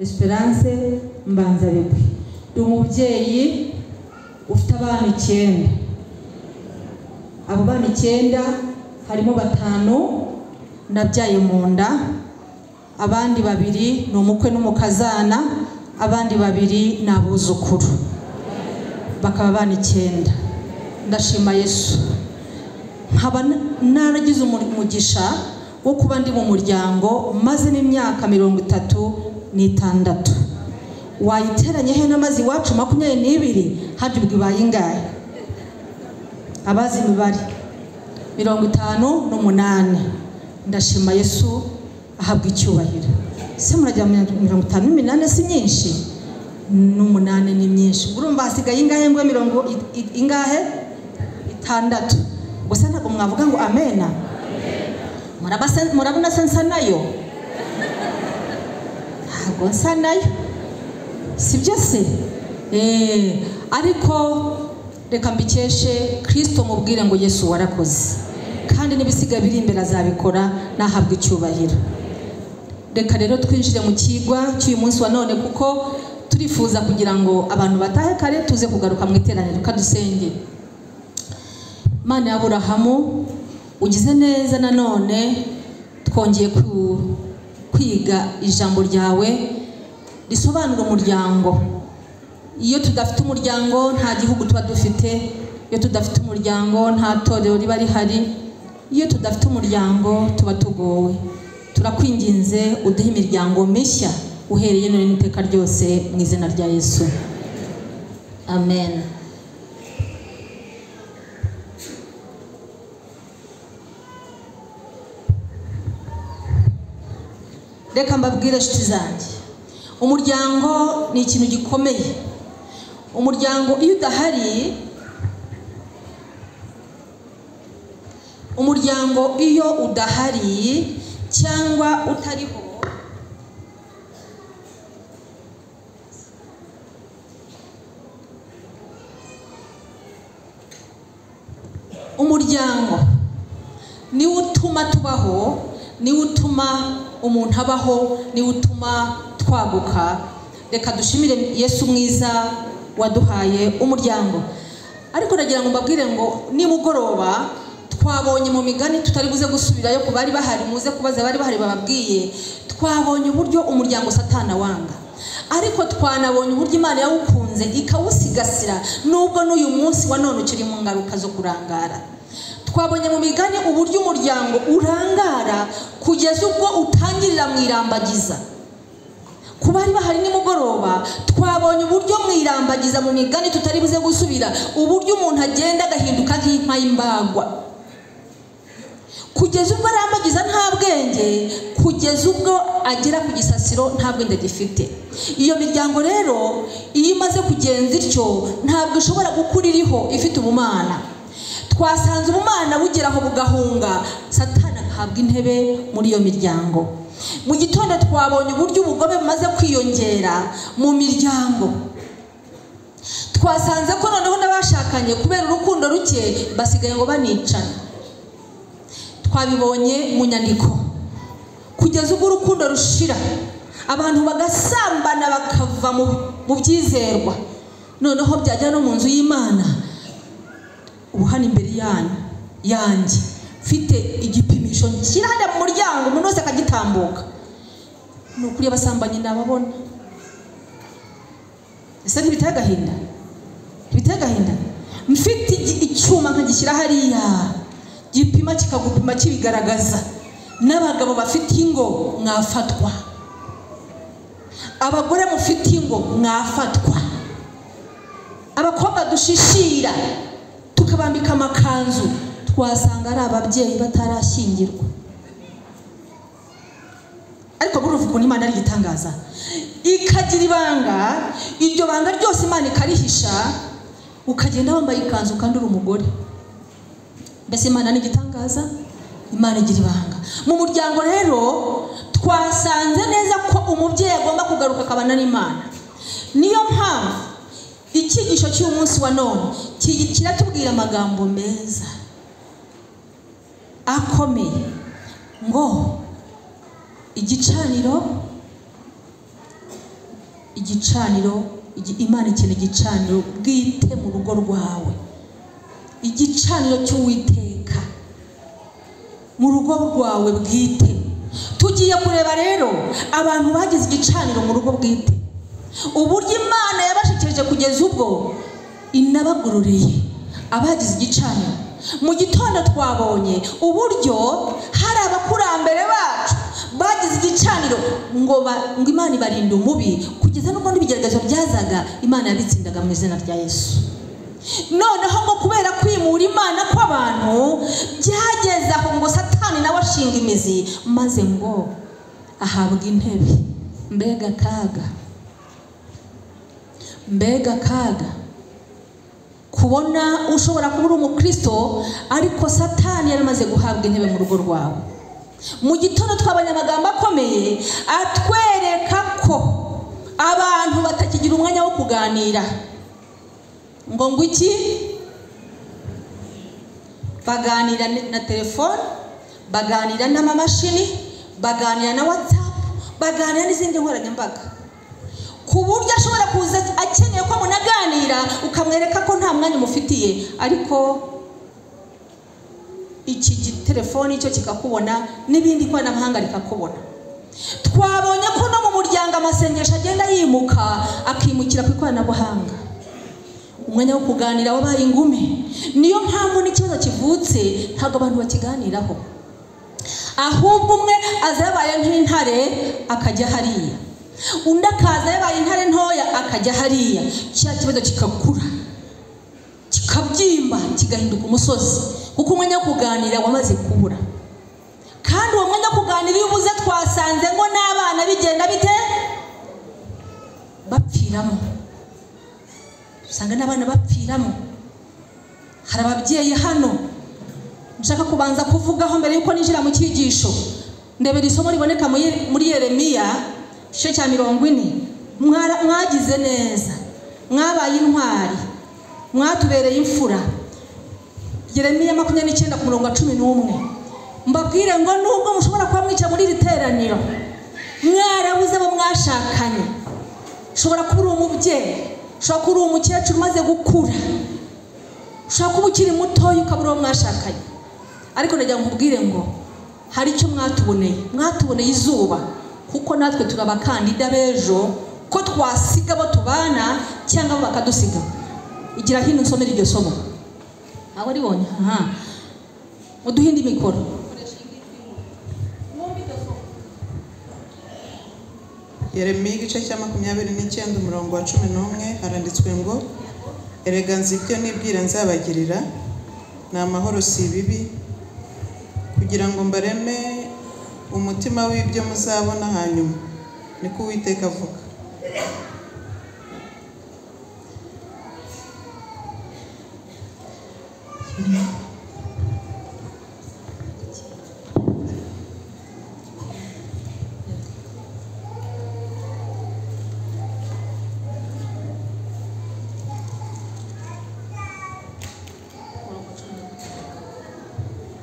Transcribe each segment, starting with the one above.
Esperance Mbanzabigwi. Ndi umubyeyi ufite abana 9. Abo bana 9 harimo 5 nabyaye mu nda, abandi 2 ni umukwe n'umukazana, abandi 2 ni abuzukuru, bakaba abana 9. Ndashima Yesu. Nkaba naragize umugisha wo kuba ndi mu muryango maze n'imyaka 36. Wayiteranye he n'amazi iwacu 22, hajya ubwo ibaye ingahe? Abazi imibare 58. Ndashima Yesu, ahabwa icyubahiro. Se murajya 58 si myinshi? N'umunani ni myinshi. Urumva hasigaye ingahe ngo mirongo ingahe? 6. Gusa ntabwo mwavuga ngo amena. Murabona se nsa nayo? Ntabwo nsa nayo, sibyo se? Ariko reka mbikeshe Kristo, mubwire ngo Yesu warakoze, kandi n'ibisiga biri imbere azabikora, nahabwa icyubahiro. Reka rero twinjire mu kigwa cy'uyu munsi wa none, kuko turifuza kugira ngo abantu batahe kare tuze kugaruka mu iteraniro. Kadusenge. Mana ya Aburahamu, ugize neza nanone twongeye kwiga ijambo ryawe risobanura umuryango. Iyo tudafite umuryango nta gihugu tuba dufite, iyo tudafite umuryango nta torero riba rihari, iyo tudafite umuryango tuba tugowe. Turakwinginze uduhe imiryango mishya uhereye none n'iteka ryose, mu izina rya Yesu, amen. Reka mbabwire inshuti zanjye, umuryango ni ikintu gikomeye. Umuryango iyo udahari, umuryango iyo udahari cyangwa utariho, umuryango niwo utuma tubaho, niwo utuma umuntu abaho, niwo utuma twaguka. Reka dushimire Yesu mwiza waduhaye umuryango. Ariko nagira ngo mbabwire ngo nimugoroba twabonye mu migani, tutari buze gusubirayo ku bari bahari, muze kubaza bari bahari bababwiye, twabonye uburyo umuryango Satana wanga, ariko twanabonye uburyo Imana yawukunze ikawusigasira nubwo n'uyu munsi wa none ukiri mu ngaruka zo kurangara. Twabonye mu migani uburyo umuryango urangara kugeza ubwo utangirira mu irambagiza. Ku bari bahari nimugoroba twabonye uburyo mu irambagiza mu migani tutari buze gusubira, uburyo umuntu agenda agahinduka nk'inka y'imbagwa, kugeza ubwo arambagiza nta bwenge, kugeza ubwo agera ku gisasiro nta bwenge gifite. Iyo miryango rero iyo imaze kugenza ityo ntabwo ishobora gukura iriho ifite ubumana. Twasanze ubumana bugeraho bugahunga, Satana agahabwa intebe muri iyo miryango. Mu gitondo twabonye uburyo ubugome bumaze kwiyongera mu miryango. Twasanze ko noneho n'abashakanye kubera urukundo ruke basigaye ngo banicana. Twabibonye mu nyandiko, kugeza ubwo urukundo rushira, abantu bagasambana bakava mu byizerwa. Noneho byajya no mu nzu y'Imana. Ubu hano imbere yanyu yanjye mfite igipimisho nshyira hariya mu muryango, umuntu wese akagitambuka. Ni ukuri abasambanyi nababona. Ese ntibiteye agahinda? Ntibiteye agahinda? Mfite icyuma nkagishyira hariya gipima kikagupima kibigaragaza. N'abagabo bafite ingo mwafatwa, abagore mufite ingo mwafatwa, abakobwa dushishira tukabambika amakanzu twasanga ari ababyeyi batarashyingirwa. Ariko buruvuga ukuntu Imana ari igitangaza, ikagira ibanga, iryo banga ryose Imana ikarihisha, ukagenda wambaye ikanzu kandi uri umugore. Mbese Imana ni igitangaza, Imana igira ibanga. Mu muryango rero twasanze neza ko umubyeyi agomba kugaruka akabana n'Imana. Niyo mpamvu icyigisho cy'uyu munsi wa none kiratubwira amagambo meza akomeye, ngo igicaniro Igicaniro, Imana ikeneye igicaniro bwite mu rugo rwawe, igicaniro cy'Uwiteka mu rugo rwawe bwite. Tugiye kureba rero abantu bagize igicaniro mu rugo bwite, uburyo Imana yabashikirije kugeza ubwo inabagururiye abagize igicaniro. Mu gitondo twabonye uburyo hari abakurambere bacu bagize igicaniro ngo Imana ibarinde umubi, kugeza n'ubwo n'ibigeragezo byazaga Imana yabitsindaga mu izina rya Yesu. Noneho ngo kubera kwimura Imana kw'abantu byageze aho ngo Satani nawe ashinga imizi, maze ngo ahabwa intebe. Mbega kaga, mbega kaga kubona ushobora kuba uri umukristo ariko Satani yaramaze guhabwa intebe mu rugo rwawe. Mu gitondo twabonye amagambo akomeye atwereka ko abantu batakigira umwanya wo kuganira. Ngo iki? Baganira na telefone, baganira n'amamashini, baganira na WhatsApp, baganira n'izindi nkoranyambaga, ku buryo ashobora kuza akeneye ko munaganira ukamwereka ko nta mwanya umufitiye, ariko iki gitelefoni cyo kikakubona n'ibindi koranabuhanga rikakubona. Twabonye ko no mu muryango amasengesho agenda yimuka akimukira ku ikoranabuhanga. Umwanya wo kuganira wabaye ingume. Niyo mpamvu n'ikibazo kivutse ntabwo abantu bakiganiraho, ahubwo umwe aza yabaye nk'intare akajya hariya, undi akaza yabaye intare ntoya akajya hariya, cya kibazo kikakura kikabyimba kigahinduka umusozi, kuko umwanya wo kuganira wamaze kubura. Kandi uwo mwanya wo kuganira iyo ubuze twasanze ngo n'abana bigenda bite? Bapfiramo. Usanga n'abana bapfiramo. Hari ababyeyi hano nshaka kubanza kuvugaho mbere yuko ninjira mu cyigisho. Ndebera isomo riboneka muri Yeremiya igice cya 40. Mwagize neza, mwabaye intwari, mwatubereye imfura. Yeremiya 29 ku murongo wa 11. Mbabwire ngo nubwo mushobora kuba mwica muri iri teraniro mwarabuze abo mwashakanye, ushobora kuba uri umubyeyi, ushobora kuba uri umukecuru umaze gukura, ushobora kuba ukiri mutoya ukabura uwo mwashakanye, ariko ndagira ngo nkubwire ngo hari icyo mwatuboneye. Mwatuboneye izuba, kuko natwe turi abakandida b'ejo ko twasiga abo tubana cyangwa bakadusiga. Igira hino nsomere iryo somo. Aho ribonye? Aha, muduhe indi mikoro. Yeremiya igice cya 29 umurongo wa 11 haranditswe ngo: erega nzi ibyo nibwira nzabagirira, ni amahoro si ibibi, kugira ngo mbareme umutima w'ibyo muzabona hanyuma, niko Uwiteka avuga.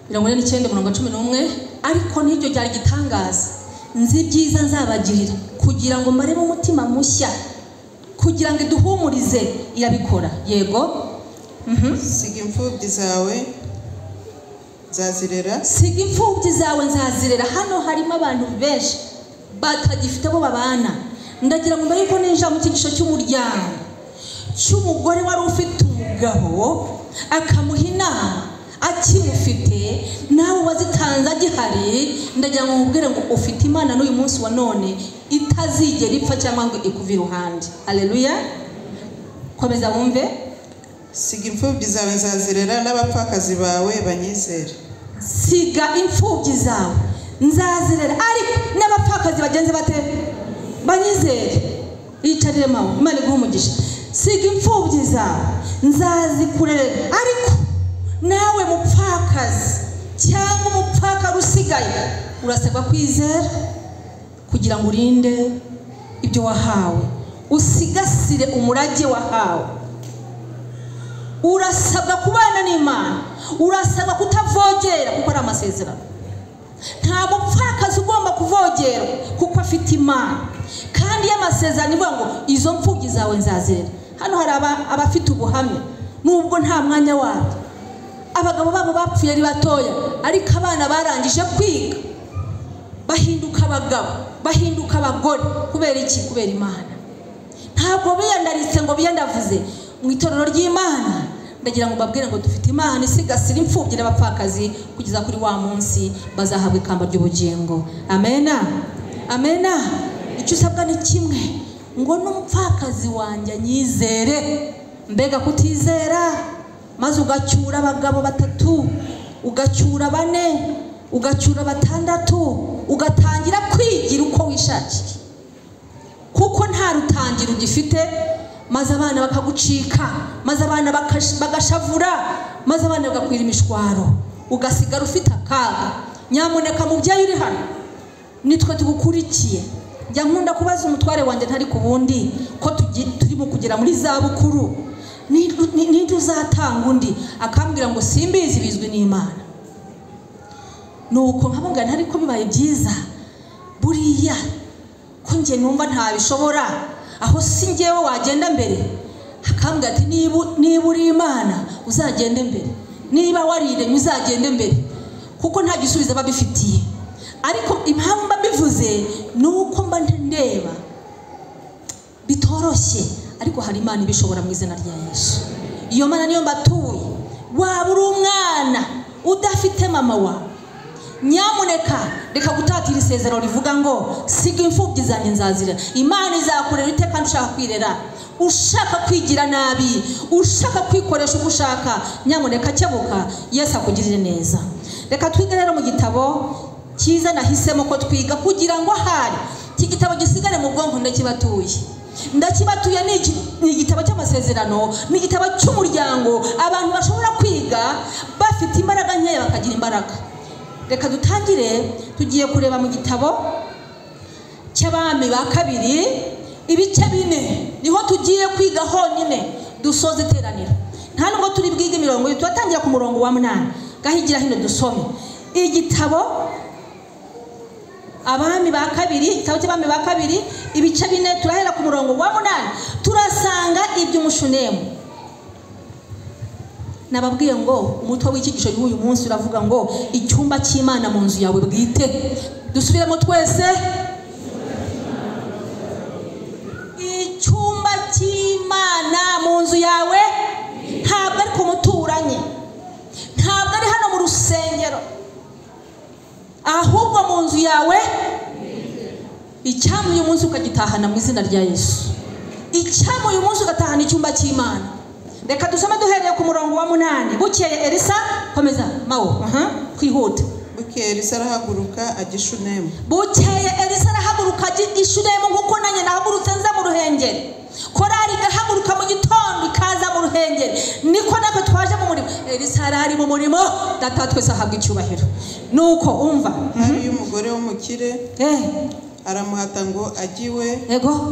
Mirongo ine n'icyenda umurongo 11. Ariko n'iryo ryari igitangaza, nzi ibyiza nzabagirira kugira ngo mbareme umutima mushya, kugira ngo iduhumurize. Irabikora. Yego. Siga imfubyi zawe nzazirera. Siga imfubyi zawe nzazirera. Hano harimo abantu benshi batagifite abo babana. Ndagira ngo mbere yuko ninjira mu cyigisho cy'umuryango cy'umugore wari ufite umugabo akamuha inama akimufite, nawe wazitanze agihari, ndagira ngo nkubwire ngo ufite Imana n'uyu munsi wa none itazigera ipfa cyangwa ngo ikuve iruhande. Haleluya. Komeza wumve. Siga imfubyi zawe nzazirera, n'abapfakazi bawe banyizere. Siga imfubyi zawe nzazirera, ariko n'abapfakazi bagenze bate? Banyizere. Yicarire mawe, Imana iguhe umugisha. Siga imfubyi zawe nzazikurerera, ariko nawe mupfakazi cyangwa umupfakara usigaye urasabwa kwizera kugira ngo urinde ibyo wahawe, usigasire umurage wahawe. Urasabwa kubana n'Imana, urasabwa kutavogera kuko ari amasezerano. Nta mupfakazi ugomba kuvogera kuko afite Imana. Kandi y'amasezerano ivuga ngo izo mfubyi zawe nzazirera. Hano hari abafite ubuhamya nubwo nta mwanya wabo, abagabo babo bapfuye ari batoya, ariko abana barangije kwiga bahinduka abagabo, bahinduka abagore. Kubera iki? Kubera Imana. Ntabwo biyandaritse ngo biyandavuze mu itorero ry'Imana. Ndagira ngo mbabwire ngo dufite Imana isigasira imfubyi n'abapfakazi kugeza kuri wa munsi bazahabwa ikamba ry'ubugingo. Amena, amena. Icyo usabwa ni kimwe, ngo n'umupfakazi wanjye anyizere. Mbega kutizera, maze ugacyura abagabo 3, ugacyura 4, ugacyura 6, ugatangira kwigira uko wishakiye, kuko nta rutangiro ugifite. Maze abana bakagucika, maze abana bagashavura, maze abana bagakwira imishwaro, ugasigara ufite akaga. Nyamuneka mubyeyi uri hano, nitwe tugukurikiye. Njya nkunda kubaza umutware wanjye ntari ku bundi ko turimo kugera muri za bukuru, ninde uzatanga undi? Akambwira ngo simbizi, bizwi n'Imana. Nuko nkababwira ntari ko bibaye byiza buriya ko njye numva ntabishobora, aho si njyewe wagenda mbere? Akambwira ati niba uri Imana uzagende mbere, niba wariremye uzagende mbere, kuko nta gisubizo aba abifitiye. Ariko impamvu mba mbivuze ni uko mba ndeba bitoroshye, ariko hari Imana ibishobora mu izina rya Yesu. Iyo Mana niyo mbatuye. Waba uri umwana udafite mama wawe, nyamuneka reka gutatira isezerano rivuga ngo siga imfubyi zanjye nzazirera. Imana izakurera ite kandi ushaka kwirera, ushaka kwigira nabi, ushaka kwikoresha uko ushaka? Nyamuneka kebuka, Yesu akugirire neza. Reka twige rero mu gitabo cyiza nahisemo ko twiga, kugira ngo ahari iki gitabo gisigare mu bwonko. Ndakibatuye, ndakibatuye. Ni igitabo cy'amasezerano, ni igitabo cy'umuryango abantu bashobora kwiga bafite imbaraga nkeya bakagira imbaraga. Reka dutangire. Tugiye kureba mu gitabo cy'Abami ba kabiri ibice 4, niho tugiye kwiga honyine dusoze iteraniro. Nta nubwo turi bwige imirongo, turatangira ku murongo wa 8. Gahigira hino dusome igitabo Abami ba kabiri, igitabo cy'Abami ba kabiri ibice 4, turahera ku murongo wa 8, turasanga iby'umushunemu. Nababwiye ngo umutwe w'icyigisho y'uyu munsi uravuga ngo icyumba cy'Imana mu nzu yawe bwite. Dusubiremo twese, icyumba cy'Imana mu nzu yawe. Ntabwo ari ku muturanyi, ntabwo ari hano mu rusengero, ahubwo mu nzu yawe. Icyampa uyu munsi ukagitahana mu izina rya Yesu. Icyampa uyu munsi ugatahana icyumba cy'Imana. Reka dusome duhereye ku murongo wa 8. Bukeye Elisa, komeza mawo, kwihuta. Bukeye Elisa arahaguruka ajya i Shunemu. Bukeye Elisa arahaguruka ajya i Shunemu, nkuko nanjye nahagurutse nza mu Ruhengeri. Korari igahaguruka mu gitondo ikaza mu Ruhengeri, niko natwe twaje mu murimo. Elisa arari mu murimo, data twese ahabwa icyubahiro. Nuko umva, hari umugore w'umukire aramuhata ngo agiwe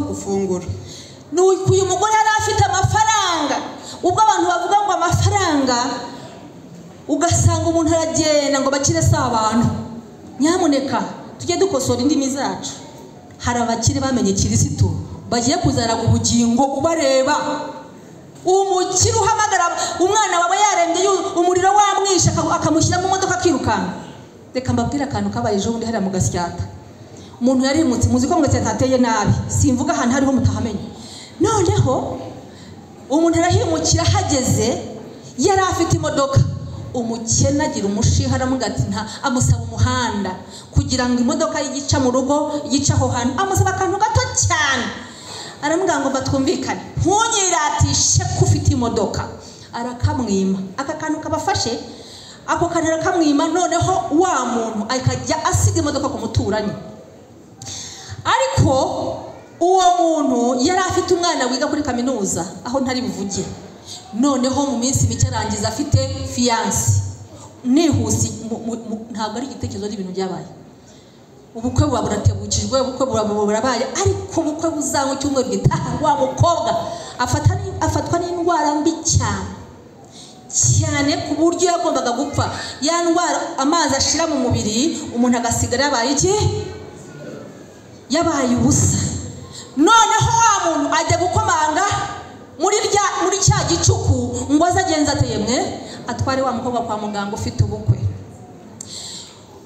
gufungura. Nuko uyu mugore yari afite amafaranga. Ubwo abantu bavuga ngo amafaranga, ugasanga umuntu aragenda ngo bakire si abantu. Nyamuneka tujye dukosora indimi zacu. Hari abakire bamenye Kirisitu bagiye kuzaraga ubugingo ubareba. Umukire uhamagara umwana wawe yarembye, umuriro wamwishe, akamushyira mu modoka akirukanka. Reka mbabwire akantu kabaye ejo bundi hariya mu Gasyata. Umuntu yarimutse, muzi ko mu Gasyata hateye nabi, simvuga ahantu hariho mutahamenye. Noneho umuntu arahimukira, ahageze yari afite imodoka. Umukene agira umushiha aramubwira ati nta, amusaba umuhanda kugira ngo imodoka yigica mu rugo yica aho hantu, amusaba akantu gato cyane. Aramubwira ngo batwumvikane, ntunyiratishe ko ufite imodoka. Arakamwima aka kantu kabafashe, ako kantu arakamwima. Noneho wa muntu akajya asiga imodoka ku muturanyi. Ariko uwo muntu yari afite umwana wiga kuri kaminuza aho ntari buvuge. Noneho mu minsi mike arangiza afite fiyanse. Nihuse, ntabwo ari igitekerezo, ari ibintu byabaye. Ubukwe buba burategukijwe, ubukwe buba burabaye, ariko ubukwe buzanywa icyumweru gitaha, wa mukobwa afatwa n'indwara mbi cyane cyane, ku buryo yagombaga gupfa. Ya ndwara amazi ashira mu mubiri, umuntu agasigara yabaye iki? Yabaye ubusa. Noneho wa muntu ajya gukomanga muri cya gicuku ngo azagenza ateyemwe atware wa mukobwa kwa muganga ufite ubukwe.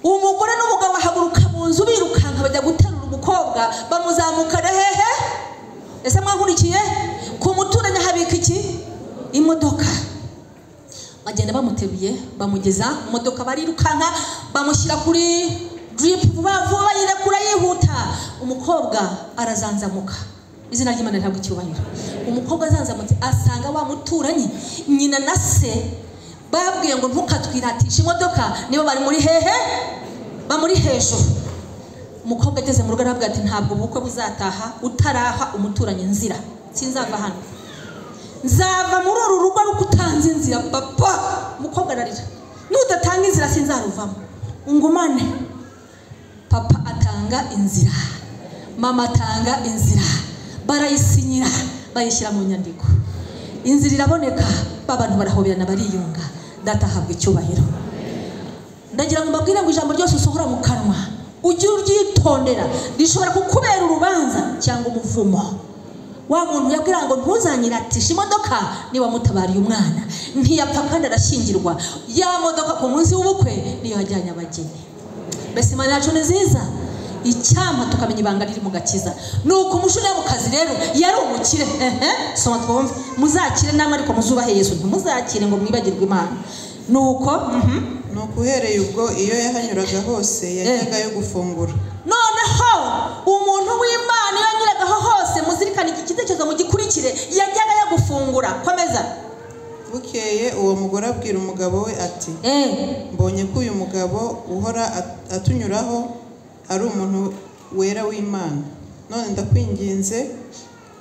Umugore n'umugabo bahaguruka mu nzu birukanka bajya guterura umukobwa bamuzamukana hehe? Ese mwankurikiye? Ku muturanyi habika iki? Imodoka. Bagenda bamuteruye bamugeza mu modoka, barirukanka bamushyira kuri drip vuba vuba, yirekura yihuta. Umukobwa arazanzamuka, izina ry'Imana rihabwe icyubahiro. Umukobwa azanzamutse asanga wa muturanyi nyina na se babwiye ngo ntukatwiratishe imodoka, niba bari muri hehe? Bamuri hejuru. Umukobwa ageze mu rugo arabwira ati ntabwo ubukwe buzataha utaraha umuturanyi inzira, sinzava hano, nzava muri uru rugo ariko utanze inzira papa. Umukobwa ararira, nudatanga inzira sinzaruvamo, ungumane. Papa atanga inzira, mama atanga inzira, barayisinyira bayishyira mu nyandiko, inzira iraboneka, abantu barahoberana bariyunga. Data ahabwa icyubahiro. Ndagira ngo mbabwire ngo ijambo ryose usohora mu kanwa ujye uryitondera, rishobora kukubera urubanza cyangwa umuvumo. Wa muntu yabwira ngo ntuzanyiratishe imodoka, niba mutabariye umwana ntiyapfa kandi arashyingirwa, ya modoka ku munsi w'ubukwe niyo yajyanye abageni. Mbese Imana yacu ni nziza, icyampa tukamenya ibanga riri mu gakiza. Nuko umushunemukazi rero yari umukire. Soma twumve. Muzakire namwe ariko muzubahe Yesu, ntimuzakire ngo mwibagirwe Imana. Nuko nuko uhereye ubwo iyo yahanyuraga hose yajyagayo gufungura. Noneho umuntu w'Imana iyo yanyuragaho hose, muzirikane iki gitekerezo mugikurikire, yajyaga yo gufungura. Komeza. Bukeye uwo mugore abwira umugabo we ati mbonye ko uyu mugabo uhora atunyuraho ari umuntu wera w'Imana, none ndakwinginze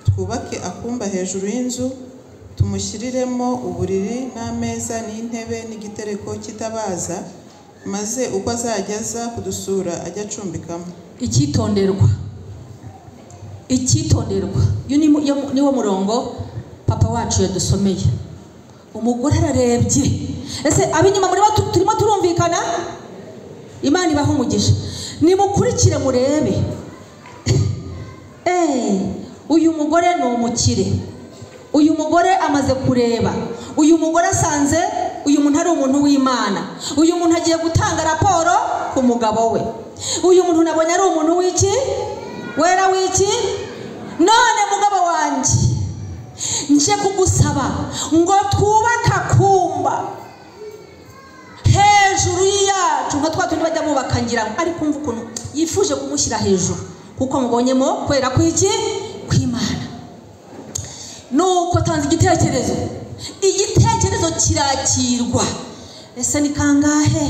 twubake akumba hejuru y'inzu, tumushyiriremo uburiri n'ameza n'intebe n'igitereko cy'itabaza, maze uko azajya aza kudusura ajya acumbikamo. Icyitonderwa, icyitonderwa. Uyu niwo murongo papa wacu yadusomeye. Umugore ararebye. Ese ab'inyuma muri turimo turumvikana? Imana ibahe umugisha. Nimukurikire murebe. Uyu mugore ni umukire. Uyu mugore amaze kureba. Uyu mugore asanze uyu muntu ari umuntu w'Imana. Uyu muntu agiye gutanga raporo ku mugabo we. Uyu muntu nabonye ari umuntu w'iki? Wera w'iki? None mugabo wanjye nje kugusaba ngo twubake akumba hejuru yacu, nka twa tundi bajya bubaka ngira, ariko umva ukuntu yifuje kumushyira hejuru kuko mubonyemo kwera kw'iki? Kw'Imana. Nuko atanze igitekerezo, igitekerezo kirakirwa. Ese ni kangahe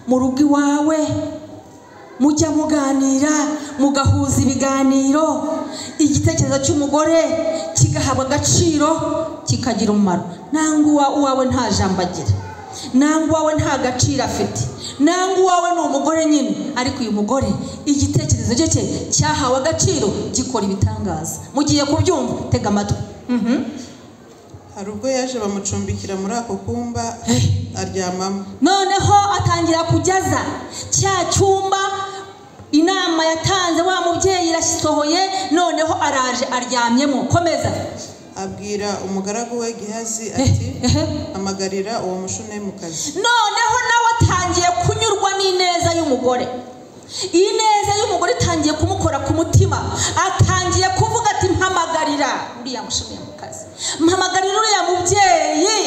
mu rugo iwawe mujya muganira mugahuza ibiganiro, igitekerezo cy'umugore kigahabwa agaciro kikagira umumaro? Nangwa uwawe nta jambo agira, nangwa uwawe nta gaciro afite, nangwa uwawe ni umugore nyine, ariko uyu mugore igitekerezo cye cyahawe agaciro gikora ibitangaza. Mugiye kubyumva, tega amatwi. Hari ubwo yaje bamucumbikira muri ako kumba aryamamo. Noneho atangira kujyaza cya cyumba inama yatanze wa mubyeyi irasohoye, noneho araje aryamyemo. Komeza. Abwira umugaragu we Gehazi ati amagarira uwo mushunemukazi. Noneho nawe atangiye kunyurwa n'ineza y'umugore. Ineza y'umugore itangiye kumukora ku mutima, atangiye kuvuga ati mpamagarira uriya mushunemukazi, mpamagarira uriya mubyeyi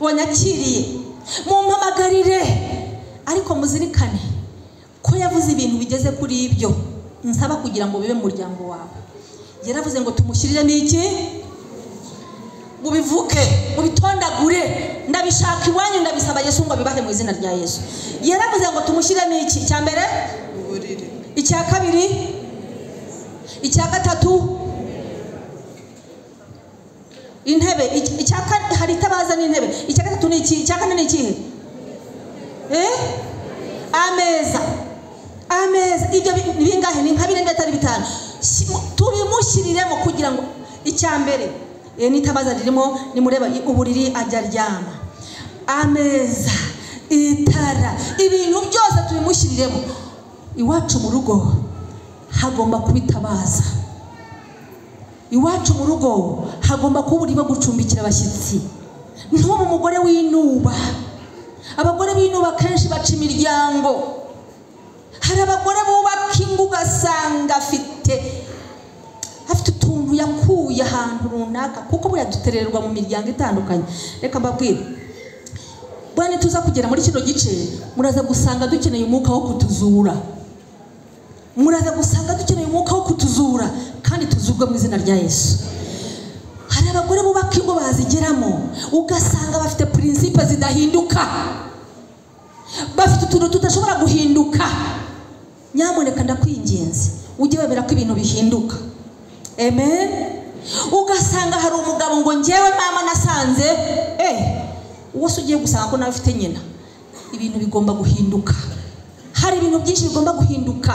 wanyakiriye, mumpamagarire. Ariko muzirikane ko yavuze ibintu bigeze kuri ibyo nsaba kugira ngo bibe mu muryango wawe. Yaravuze ngo tumushyiriremo iki? Mubivuke, mubitondagure, ndabishaka iwanyu, ndabisaba Yesu ngo abibahe mu izina rya Yesu. Yaravuze ngo tumushyiremo iki? Icya mbere uburiri, icya kabiri, icya gatatu intebe, icya kane hari itabaza n'intebe, icya gatatu ni iki? Icya kane ni ikihe? Ameza. Ameza. Ibyo ni bingahe? Ni nka bine atari bitanu. Tubimushyiriremo kugira ngo icya mbere n'itabaza ririmo, nimureba uburiri ajya aryama, ameza, itara, ibintu byose tubimushyiriremo. Iwacu mu rugo hagomba kubitabaza. Iwacu mu rugo hagomba kuba uburyo bwo gucumbikira abashyitsi. Ntube umugore w'inuba. Abagore b'inuba kenshi baca imiryango. Hari abagore bubaka ingo ugasanga afite utuntu yakuye ahantu runaka, kuko buriya dutererwa mu miryango itandukanye. Reka mbabwire, bwana, tuza kugera muri kino gice muraza gusanga dukeneye umwuka wo kutuzura. Muraza gusanga dukeneye umwuka wo kutuzura, kandi tuzurwe mu izina rya Yesu. Hari abagore bubaka ingo bazigeramo ugasanga bafite principe zidahinduka, bafite utuntu tudashobora guhinduka. Nyamuneka ndakwinginze ujye wemera ko ibintu bihinduka. Amen. Ugasanga hari umugabo ngo njyewe mama nasanze, uwo se ugiye gusanga ko nawe ufite nyina. Ibintu bigomba guhinduka. Hari ibintu byinshi bigomba guhinduka,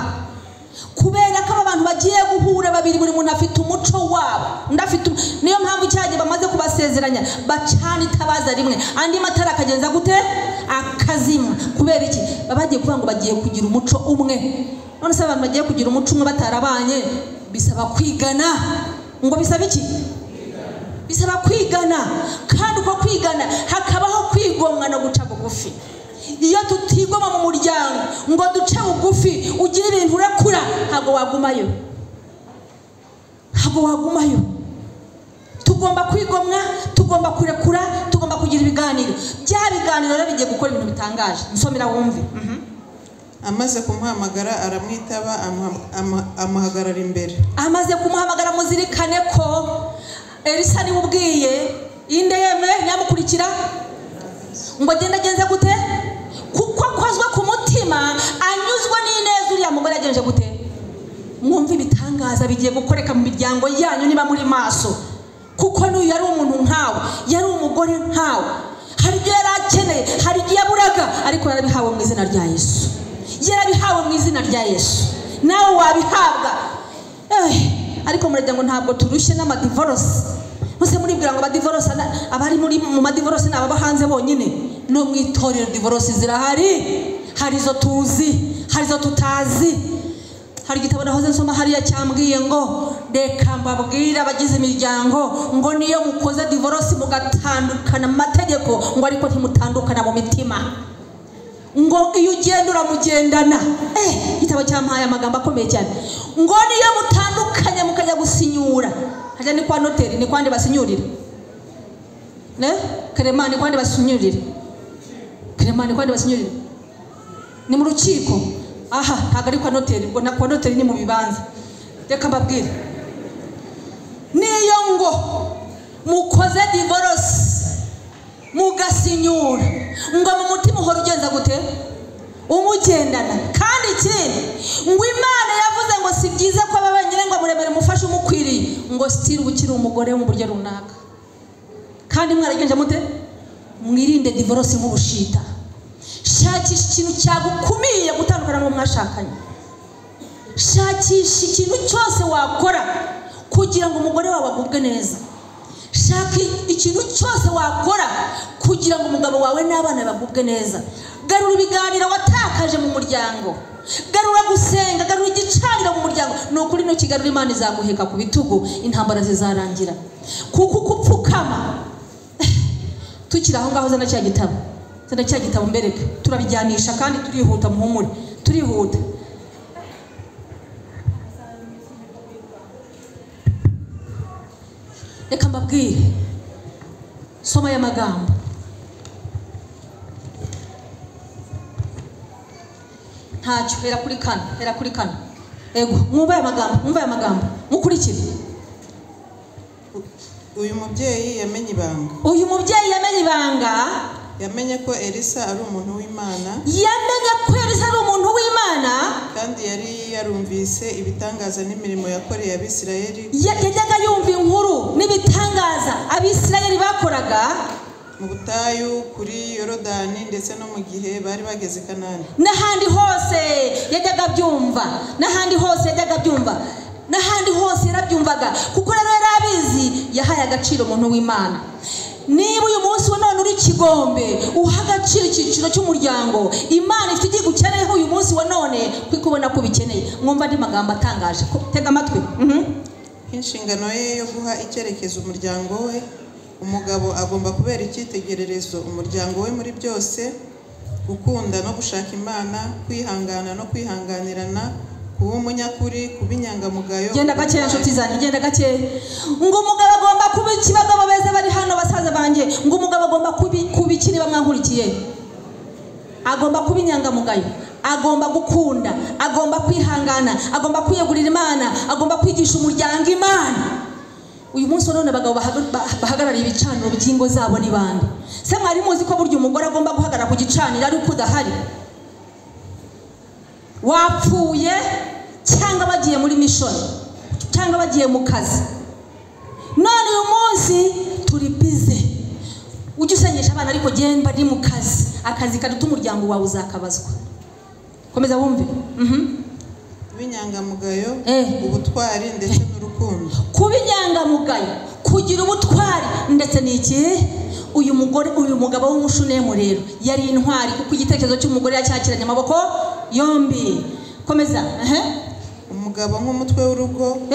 kubera ko aba bantu bagiye guhura babiri, buri muntu afite umuco wabo, undi afite. Niyo mpamvu cyagiye bamaze kubasezeranya bacana itabaza rimwe, andi matara akagenza gute? Akazima. Kubera iki? Baba bagiye kuvuga ngo bagiye kugira umuco umwe. None se abantu bagiye kugira umuco umwe batarabanye, bisaba kwigana. Ngo bisaba iki? Bisaba kwigana. Kandi uko kwigana hakabaho kwigomwa no guca bugufi. Iyo tutigoma mu muryango ngo duce bugufi, ugire ibintu urekura, ntabwo wagumayo. Ntabwo wagumayo. Tugomba kwigomwa, tugomba kurekura, tugomba kugira ibiganiro. Bya biganiro rero bigiye gukora ibintu bitangaje. Nsomera wumve. Amaze kumuhamagara aramwitaba, amuhagarara imbere. Amaze kumuhamagara, muzirikane ko Elisa niwe ubwiye inde yemwe nyamukurikira ngo agende agenze gute? Kuko akozwe ku mutima, anyuzwa n'ineza uriya mugore yagenje gute? Mwumve ibitangaza bigiye gukoreka mu miryango yanyu niba muri maso. Kuko n'uyu yari umuntu nkawe, yari umugore nkawe. Hari ibyo yari akeneye, hari ibyo yaburaga, ariko yarabihawe mu izina rya Yesu. Yarabihawe mu izina rya Yesu. Nawe wabihabwa. Ariko muragira ngo ntabwo turushye n'amadivorce. Muse muribwira ngo abadivorce abari muri mu madivorce ni ababa hanze bonyine. No mu itorero divorce zirahari. Hari izo tuzi, hari izo tutazi. Hari igitabo nahoze nsoma hariya cyambwiye ngo reka mbabwire abagize imiryango ngo niyo mukoze divorce mugatandukana mu mategeko, ngo ariko ntimutandukana mu mitima. Ngo iyo ugenda uramugendana. Igitabo cyampaye amagambo akomeye cyane. Ngo niyo mutandukanye mukajya gusinyura, hajya ni kwa noteri, ni kwande basinyurira. Ne? Karemani ni kwande basinyurira. Karemani ni kwande basinyurira. Ni mu rukiko. Aha, ntabwo ari kwa noteri, ngo na kwa noteri ni mu bibanza. Reka mbabwire, niyo ngo mukoze divorce mugasinyura, ngo mu mutima uhora ugenza gute? Umugendana. Kandi ikindi, ngo Imana yavuze ngo si byiza ko aba wenyine, ngo muremere umufashe umukwiriye, ngo still ukiri umugore mu buryo runaka. Kandi mwaragenje mute? Mwirinde divorce nk'ubushita. Shakisha ikintu cyagukumiye gutandukana n'uwo mwashakanye. Shakisha ikintu cyose wakora kugira ngo umugore wawe agubwe neza. Shaka ikintu cyose wakora kugira ngo umugabo wawe n'abana bagubwe neza. Garura ibiganiro watakaje mu muryango. Garura gusenga, garura igicaniro mu muryango. Ni ukuri nukigarura Imana izaguheka ku bitugu, intambara zizarangira. Kuko kupfukama tukiri aho ngaho, zana cya gitabo. Zana cya gitabo mbereke. Turabijyanisha kandi turihuta, muhumure. Turihuta. Reka mbabwire, soma aya magambo. Ntacyo, hera kuri kane, hera kuri kane. Ego, mwumve aya magambo, mwumve aya magambo, mukurikire. Uyu mubyeyi yamenye ibanga. Uyu mubyeyi yamenye ibanga. Yamenye ko Elisa ari umuntu w'Imana. Yamenye ko Elisa ari umuntu w'Imana. Kandi yari yarumvise ibitangaza n'imirimo yakoreye Abisirayeli. Yajyaga yumva inkuru n'ibitangaza Abisirayeli bakoraga mu butayu, kuri Yorodani, ndetse no mu gihe bari bageze Kanani. N'ahandi hose yajyaga abyumva, n'ahandi hose yajyaga abyumva, n'ahandi hose yarabyumvaga. Kuko rero yari abizi, yahaye agaciro umuntu w'Imana. Niba uyu munsi wa none uri Kigombe, uha agaciro icyiciro cy'umuryango Imana ifite igihe igukeneyeho uyu munsi wa none, kuko ubona ko ubikeneye. Mwumva andi magambo atangaje, tega amatwi. Nk'inshingano ye yo guha icyerekezo umuryango we, umugabo agomba kubera icyitegererezo umuryango we muri byose, gukunda no gushaka Imana, kwihangana no kwihanganirana, kuba umunyakuri, kuba inyangamugayo. Genda gakeya nshuti zanjye, genda gakeya. Ngo umugabo agomba kuba iki? Bagabo beza bari hano, basaza banjye, ngo umugabo agomba kuba iki? Niba mwankurikiye, agomba kuba inyangamugayo, agomba gukunda, agomba kwihangana, agomba kwiyegurira Imana, agomba kwigisha umuryango Imana. Uyu munsi none abagabo bahagarariye ibicaniro by'ingo zabo ni bande? Se mwari muzi ko burya umugore agomba guhagarara ku gicaniro ariko udahari, wapfuye cyangwa bagiye muri mission cyangwa bagiye mu kazi? None uyu munsi turi bize, ujye usengesha abana ariko genda ari mu kazi, akazi karuta umuryango wawe uzakabazwa. Komeza wumve. Kuba inyangamugayo, ubutwari ndetse n'urukundo. Kuba inyangamugayo, kugira ubutwari ndetse n'iki? Uyu mugore, uyu mugabo w'umushunemu rero yari intwari, kuko igitekerezo cy'umugore yacyakiranye amaboko yombi. Komeza. Umugabo nk'umutwe w'urugo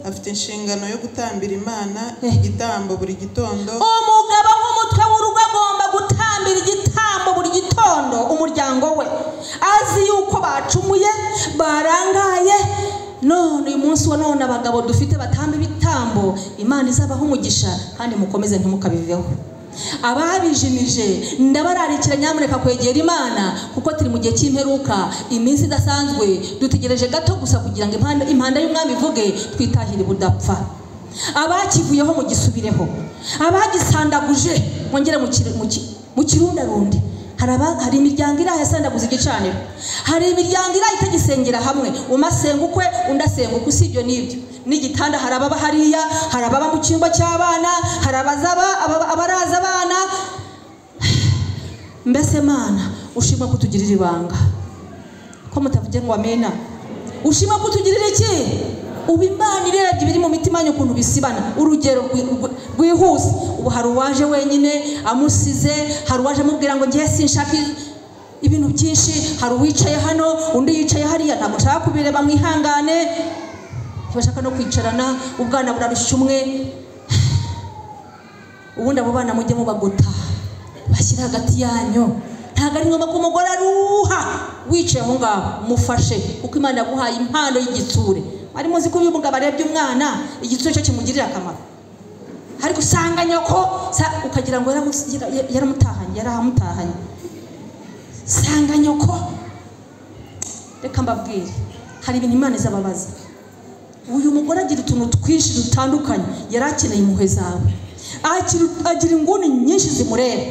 afite inshingano yo gutambira Imana igitambo buri gitondo. Umugabo nk'umutwe w'urugo agomba gutambira igitambo buri gitondo umuryango we, azi yuko bacumuye, barangaye. None uyu munsi wa none abagabo dufite batamba ibitambo, Imana izabaha umugisha kandi mukomeze ntimukabiveho. Ababijimije ndabararikira nyamuneka kwegera Imana, kuko turi mu gihe cy'imperuka, iminsi idasanzwe, dutegereje gato gusa kugira ngo impanda y'umwami ivuge, twitahire budapfa. Abakivuyeho mugisubireho, abagisandaguje mwongere mu kirundarundi. Hari imiryango iri yasandaguza igicaniro, hari imiryango iri itagisengera hamwe, umasenga ukwe undi asenga ukwe. Usibye n'ibyo n'igitanda, hari ababa hariya, hari ababa mu cyumba cy'abana, hari abaraza abana. Mbese Mana ushimwe kutugirira ibanga, ko mutavuge ngo amena. Ushimwe kutugirira iki? Ubu Imana irebye ibiri mu mitima yanyu ukuntu bisibana. Urugero rwihuse, ubu hari uwaje wenyine amusize, hari uwaje amubwira ngo ngiye sinshaka ibintu byinshi, hari uwicaye hano undi yicaye hariya, ntabwo nshaka kubireba, mwihangane, ntibashaka no kwicarana, ubwana burarushya umwe. Ubundi abo bana mujye mubagota, bashyira hagati yanyu. Ntabwo ari ngombwa ko umugore aruha wicaye aho ngaho, mufashe, kuko Imana yaguhaye impano y'igitsure. Mwari muzi ko uyu mugabo arebye umwana igitsure cyo kimugirira akamaro, ariko usanga nyoko ukagira ngo yaramutahanye, yarahamutahanye. Sanga nyoko. Reka mbabwire, hari ibintu Imana izababaza. Uyu mugore agira utuntu twinshi dutandukanye, yari akeneye impuhwe zawe, agira inguni nyinshi zimureba.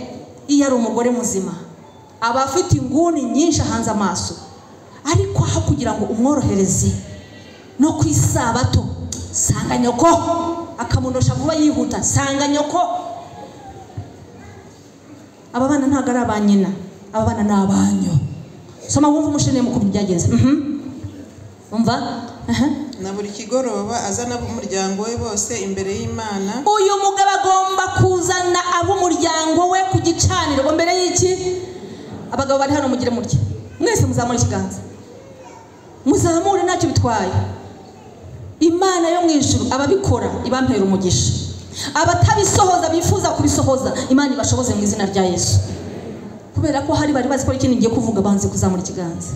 Iyo ari umugore muzima aba afite inguni nyinshi ahanze amaso, ariko aho kugira ngo umworohereze no ku isabato, sanga nyoko, akamunosha vuba yihuta, sanga nyoko. Aba bana ntabwo ari aba nyina, aba bana ni abanyu. Soma wumve umushene mu kuntu byagenze. Umva. Na buri kigoroba azana ab'umuryango we bose imbere y'Imana. Uyu mugabo agomba kuzana ab'umuryango we ku gicaniro mbere y'iki? Abagabo bari hano mugire mutya, mwese muzamure ikiganza, muzamure, ntacyo bitwaye. Imana yo mu ijuru ababikora ibampera umugisha, abatabisohoza bifuza kubisohoza Imana ibashoboze mu izina rya Yesu. Kubera ko hari bari bazi ko ikindi ngiye kuvuga, banze kuzamura ikiganza.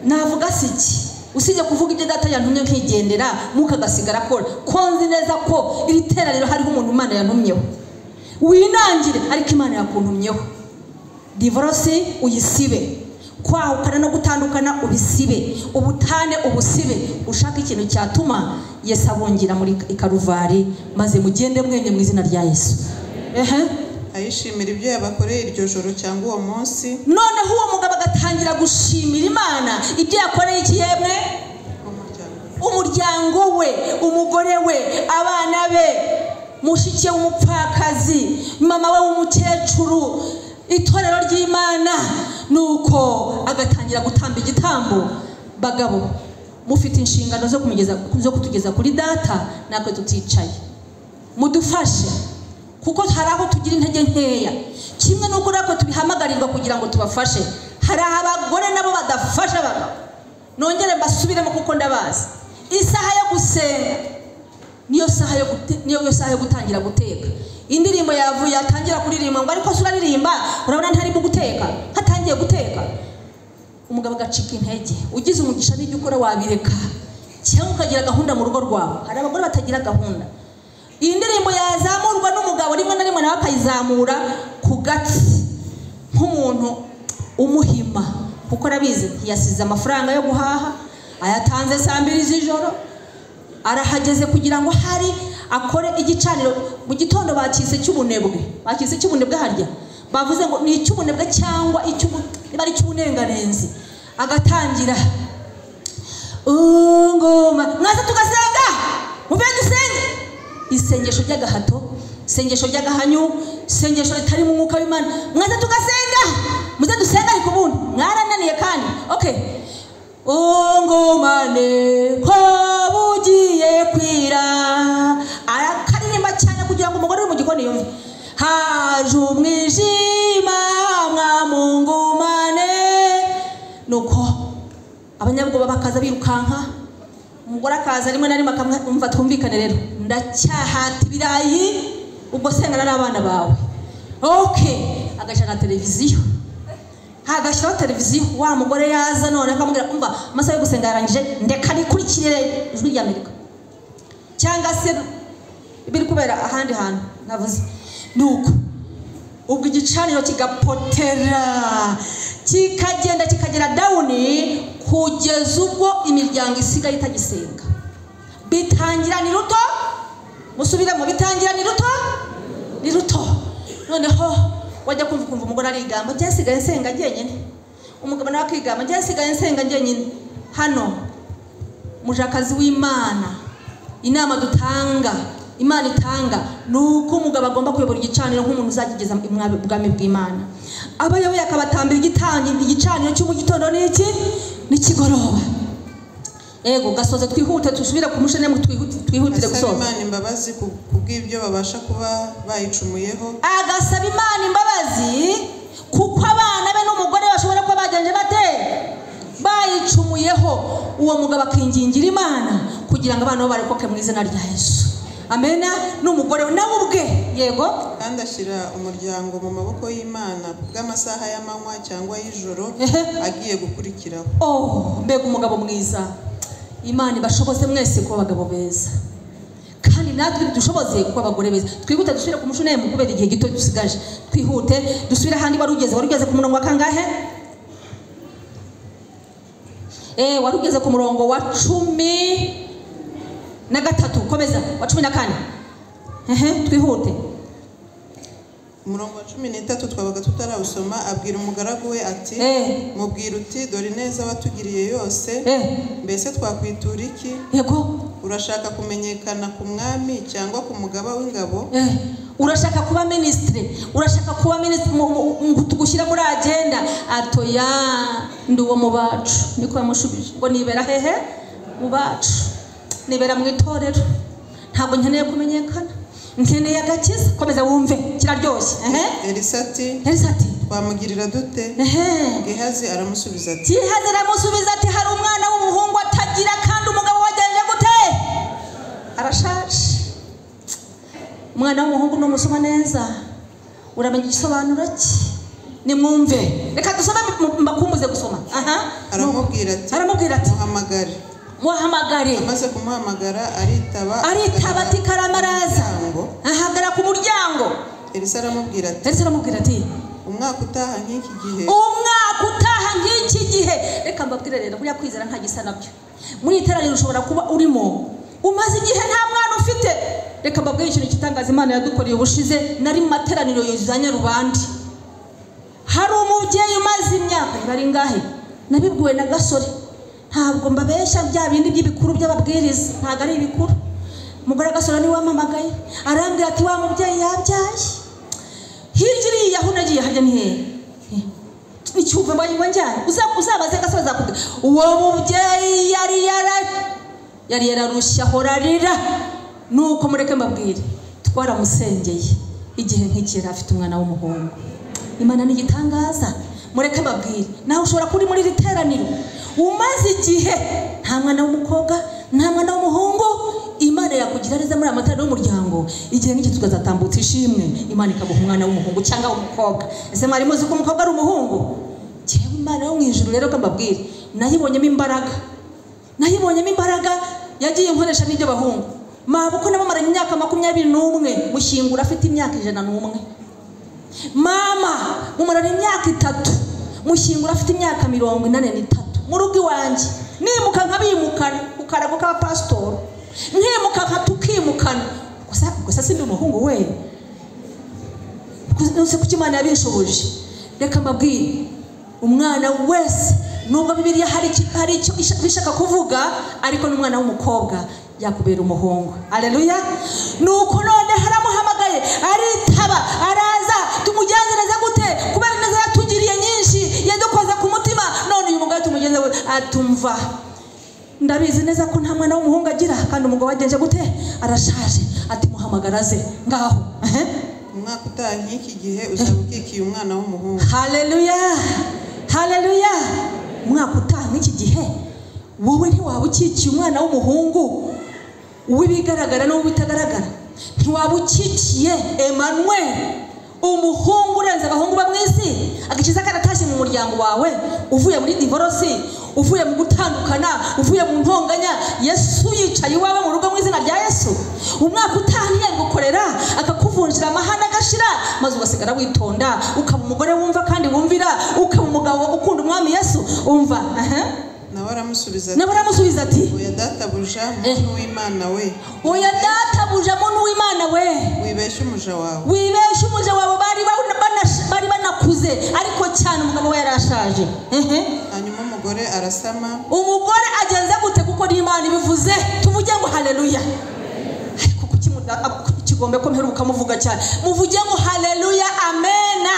Navuga si iki? Usibye kuvuga ibyo data yantumye nkigendera, mukagasigara akora. Ko nzi neza ko iri teraniro hariho umuntu Imana yantumyeho, winangire, ariko Imana yakuntumyeho. Divorce uyisibe, kwahukana no gutandukana ubisibe, ubutane ubusibe, ushaka ikintu cyatuma Yesu abungira muri Ikaruvari, maze mugende mwenye mu izina rya Yesu. Ayishimira ibyo yabakoreye iryo joro cyangwa uwo munsi. Noneho uwo mugabo agatangira gushimira Imana ibyo yakoreye iki yemwe? Umuryango we, umugore we, abana be, mushiki w'umupfakazi, mama we w'umukecuru, itorero ry'Imana. Nuko agatangira gutamba igitambo. Bagabo mufite inshingano zo kumugeza, zo kutugeza kuri data, natwe tuticaye, mudufashe, kuko hari aho tugira intege nkeya. Kimwe n'uko natwe tubihamagarirwa kugira ngo tubafashe, hari abagore nabo badafasha abagabo. Nongere mbasubiremo kuko ndabazi, isaha yo gusenga Niyo saha yo niyo saha yo gutangira guteka. Indirimbo yavuye atangira kuririmba ngo ariko suraririmba urabona ntarimo guteka, hatangiye guteka. Umugabo agacika intege. Ugize umugisha n'ibyo ukora wabireka cyangwa ukagira gahunda mu rugo rwawe. Hari abagore batagira gahunda. Iyi ndirimbo yazamurwa n'umugabo rimwe na rimwe nawe akayizamura ku gatsi nk'umuntu umuhima, kuko arabizi ntiyasize amafaranga yo guhaha, ayatanze saa 2 z'ijoro, arahageze kugira ngo hari akore igicaniro. Mu gitondo bakise cy'ubunebwe, bakise cy'ubunebwe harya bavuze ngo ni icy'ubunebwe cyangwa niba ari icy'ubunenganenzi. Agatangira ungoma mwaza tugasenga, muve dusenge. Isengesho ry'agahato, isengesho ry'agahanyu, isengesho ritari mu mwuka w'Imana. Mwaza tugasenga, muze dusenga ariko ubundi mwarananiye kandi okay. Ungumane ko bugiye kwira, arakaririmba cyane kugira ngo umugore uri mu gikoni yumve. Haje umwijima mwamungumane. Nuko abanyabwoba bakaza birukanka, umugore akaza rimwe na rimwe akamwumva. Twumvikane rero, ndacyahata ibirayi ubwo sengana n'abana bawe. Okay, agashana televiziyo, agashyiraho televiziyo. Wa mugore yaza none akamubwira umva amasaha yo gusenga yarangije, ndeka nikurikire Ijwi rya Amerika cyangwa se biri kubera ahandi hantu navuze. Nuko ubwo igicaniro kigapotera kikagenda kikagera down kugeza ubwo imiryango isigaye itagisenga. Bitangira ni ruto, musubiremo, bitangira ni ruto, ni ruto. Noneho wajya kumva kumva umugore arigamba njye nsigaye nsenga njyenyine, umugabo nawe akigamba njye nsigaye nsenga njyenyine. Hano mujakazi w'Imana, inama dutanga, Imana itanga nuko umugabo agomba kuyobora igicaniro nk'umuntu uzakigeza ubwami bw'Imana. Abayoboye akabatambira igicaniro cyo mu gitondo n'iki n'ikigoroba. Ego gasoza twihute tusubira ku mushene mu twihutire gusoza. Asaba Imana imbabazi kubw'ibyo babasha kuba bayicumuyeho. Agasaba Imana imbabazi kuko abana be n'umugore bashobora kuba bagenje bate bayicumuyeho. Uwo mugabo akingingira Imana kugira ngo abana bo barokoke mu izina rya Yesu. Amena. N'umugore nawe ubwe yego. Kandi ashyira umuryango mu maboko y'Imana bw'amasaha y'amanywa cyangwa y'ijoro agiye gukurikiraho. Oh, mbega umugabo mwiza. Imana ibashoboze mwese kuba abagabo beza, kandi natwe dushoboze kuba abagore beza. Twihute dusubire ku mushune mu kubera igihe gito dusigaje. Twihute dusubire ahandi wari ugeze ku murongo wa kangahe? Wari ugeze ku murongo wa 13, komeza wa 14. Twihute. Umurongo wa 13 twabaga tutarawusoma. Abwira umugaragu we ati mubwira uti dore neza watugiriye yose, mbese twakwitura iki? Yego. Urashaka kumenyekana ku mwami cyangwa ku mugaba w'ingabo? Urashaka kuba ministre, urashaka kuba ministre tugushyira muri agenda. Atoya ndi uwo mu bacu, niko yamushubije ngo nibera hehe? Mu bacu, nibera mu itorero, ntabwo nkeneye kumenyekana, nkeneye agakiza. Komeza wumve kiraryoshye. Elisa ati twamugirira dute? Gehazi aramusubiza ati, Gehazi aramusubiza ati hari umwana w'umuhungu atagira kandi umugabo wagenje gute? Arashaje. Umwana w'umuhungu n'umusoma neza uramenya igisobanuro cye. Nimwumve, reka dusome mbakumbuze gusoma. Aramubwira ati muhamagare. Muhamagare. Amaze kumuhamagara aritaba ati karamaraza, ahagara ku muryango. Elisa aramubwira ati umwaka utaha nk'iki gihe, umwaka utaha nk'iki gihe. Reka mbabwire rero, buriya kwizera nta gisa nabyo. Muri iteraniro ushobora kuba urimo umaze igihe nta mwana ufite. Reka mbabwire ikintu kitangaza Imana yadukoreye ubushize. Nari mu materaniro ya Nyarubandi, hari umubyeyi umaze imyaka bari ngahe, nabibwiwe na Gasore. Ntabwo mbabeshya bya bindi by'ibikuru by'ababwiriza, ntabwo ari ibikuru. Umugore Gasore niwe wampamagaye arambwira ati wa mubyeyi yabyaye hirya iriya aho nagiye harya ni hehe? Icyumva mbaye njyanye uzabaze Gasore azakubwira. Uwo mubyeyi yari yararushye ahora arira. Nuko mureke mbabwire, twaramusengeye igihe nk'iki yari afite umwana w'umuhungu. Imana ni igitangaza. Mureke mbabwire, nawe ushobora kuri muri iri teraniro umaze igihe nta mwana w'umukobwa, nta mwana w'umuhungu, Imana yakugira neza muri amatara y'umuryango, igihe n'iki tukazatambutsa ishimwe, Imana ikaguha umwana w'umuhungu cyangwa umukobwa. Ese mwari muzi ko umukobwa ari umuhungu? Cyangwa Imana yo mu ijuru rero kambabwire, nayibonyemo imbaraga. Nayibonyemo imbaraga yagiye nkoresha n'ibyo bahungu. Mabuko nabamaranye imyaka 21 mushyingura afite imyaka 101. Mama mumaranye imyaka 3 mushyingura afite imyaka 83. Mu rugo iwanjye nimuka nkabimukana ukarago ka pastor, nkimuka nkatukimukana. Gusa sindi umuhungu we. Gusa kuki Imana yabinshoboje? Reka mbabwire, umwana wese nubwo Bibiliya hari icyo bishaka kuvuga, ariko n'umwana w'umukobwa yakubera umuhungu. Haleluya. Nuko none haramuhamagaye aritaba araza, tumugenzereza gute? Kubera neza yatugiriye nyinshi, yadukoze ku mutima. None uyu mugabo tumugenze atumva. Ndabizi neza ko nta mwana w'umuhungu agira, kandi umugabo wagenje gute? Arashaje. Ati muhamagaraze ngaho. Umwaka utaha nk'iki gihe uzaba ukikiye umwana w'umuhungu. Haleluya. Haleluya. Umwaka utaha nk'iki gihe wowe ntiwaba ukikiye umwana w'umuhungu uw'ibigaragara n'uw'ibitagaragara. Ntiwaba ukikiye Emmanuel, umuhungu urenze abahungu ba mwisi, agakiza karatashye mu muryango wawe, uvuye muri divorce, uvuye mu gutandukana, uvuye mu ntonganya. Yesu yicaye iwawe mu rugo mu izina rya Yesu. Umwaka utaha ntiyagukorera akakuvunjira amahane agashira, maze ugasigara witonda, ukaba umugore wumva kandi wumvira, ukaba umugabo ukunda umwami Yesu. Umva. Nawe aramusubiza ati, oya databuja muntu w'Imana we, oya databuja muntu w'Imana we, wibeshye umuja wawe, wibeshye umuja wawe. Bari banakuze ariko cyane umugabo we yarashaje. Hanyuma umugore arasama. Umugore agenze gute? Kuko n'Imana ibivuze. Tuvuge ngo haleluya. Ariko kuki kigombe ko mperuka muvuga cyane? Muvuge ngo haleluya, amena.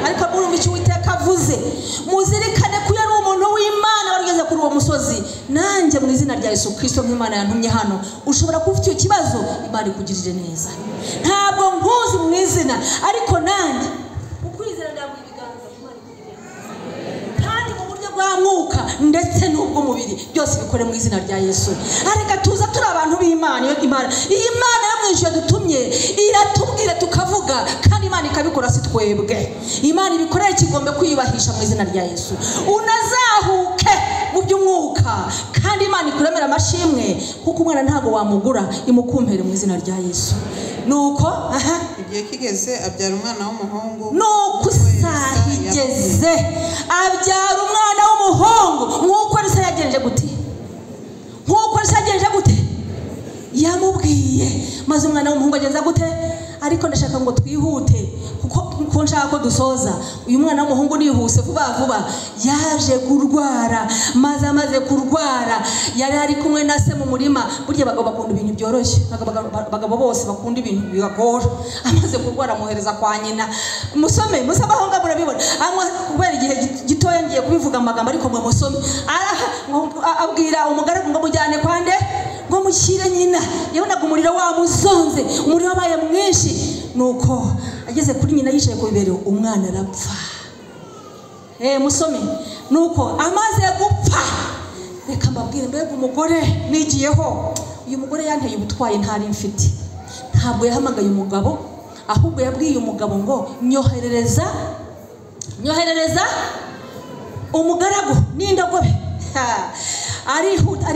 Ariko murumva icyo Uwiteka avuze. Muzirikane ko yari umuntu w'Imana warugeze kuri uwo musozi. Nanjye mu izina rya Yesu Kristo nk'Imana yantumye hano, ushobora kuba ufite icyo kibazo, Imana ikugirire neza. Ntabwo nkuzi mu izina, ariko nanjye ukwizera ndamuha ibiganza, Imana ikugirire neza. Kandi mu buryo bwa mwuka ndetse n'ubw'umubiri byose bikore mu izina rya Yesu. Ariko tuza turi abantu b'Imana. Imana, iyi Imana yo mu ijuru yadutumye iratubwira tukavuga, kandi Imana ikabikora si twebwe. Imana ibikorera ikigombe kwiyubahisha mu izina rya Yesu. Unazahuke mu by'umwuka, kandi Imana ikuremera amashimwe, kuko umwana ntago wamugura, imukumpere mu izina rya Yesu. Nuko igihe kigeze abyara umwana w'umuhungu. Nuko isaha igeze abyara umwana w'umuhungu. Nkuko Elisa yagenje gute? Nkuko Elisa yagenje gute? Yamubwiye. Maze umwana w'umuhungu agenza gute? Ariko ndashaka ngo twihute kuko nshaka ko dusoza. Uyu mwana w'umuhungu nihuse vuba vuba yaje kurwara. Maze amaze kurwara yari ari kumwe na se mu murima. Burya abagabo bakunda ibintu byoroshye, abagabo bose bakunda ibintu bibagora. Amaze kurwara amuhereza kwa nyina. Musome aho ngaho murabibona. Kubera igihe gitoya ngiye kubivuga amagambo, ariko mwe musome. Abwira umugaragu ngo mujyane kwande, ngo mushyire nyina. Yabonaga umuriro wamuzonze, umuriro wabaye mwinshi. Nuko ageze kuri nyina yicaye ku bibero, umwana arapfa. Musome. Nuko amaze gupfa, reka mbabwire, mbega umugore nigiyeho. Uyu mugore yanteye ubutwaye ntari mfite. Ntabwo yahamagaye umugabo, ahubwo yabwiye umugabo ngo nyoherereza umugaragu n'indogobe. Arihuta